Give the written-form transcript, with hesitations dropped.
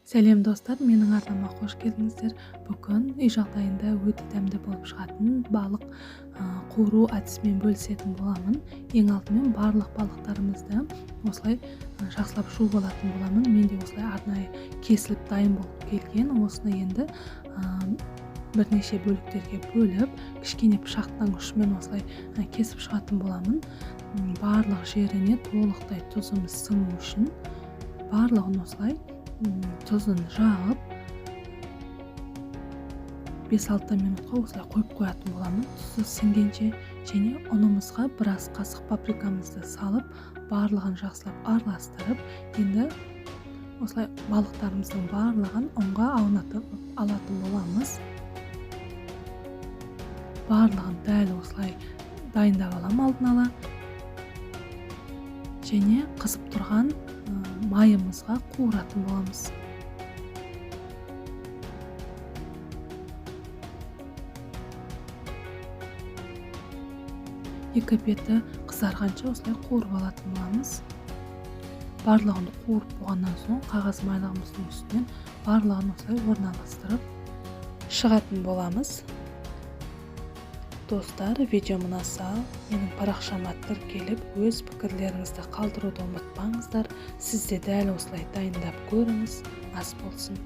Сәлем достар, менің арнама қош келдіңіздер. Бүгін үй жағдайында өте дәмді болып шығатын балық қуыру әдісімен бөлісетін боламын. Ең алдымен барлық балықтарымызды осылай жақсылап жуып алатын боламын. Менде осылай арнайы кесіліп дайын болып келген. Осыны енді бірнеше бөліктерге бөліп, кішкене пышақтың ұшымен осылай кесіп шығатын боламын. Барлық жеріне толықтай тұзымыз сіңу үшін барлығын осылай тұзын жағып 5-6 минутқа осылай қойып қоятын боламын. Тұзы сіңгенше. Және ұнымызға біраз қасық паприкамызды салып, барлығын жақсылап араластырып, енді осылай балықтарымыздың барлығын ұнға аунатып алатын боламыз. Барлығын дәл осылай дайындап аламын алдын ала. Және қызып тұрған майымызға қуыратын боламыз. Екі беті қызарғанша осылай қуырып алатын боламыз. Барлығын қуырып болғаннан соң қағаз майлығымыздың үстінен барлығын осылай орналастырып шығатын боламыз. Достар, видеом ұнаса, менің парақшама тіркеліп, өз пікірлеріңізді қалдыруды ұмытпаңыздар. Сіз де дәл осылай дайындап көріңіз. Ас болсын.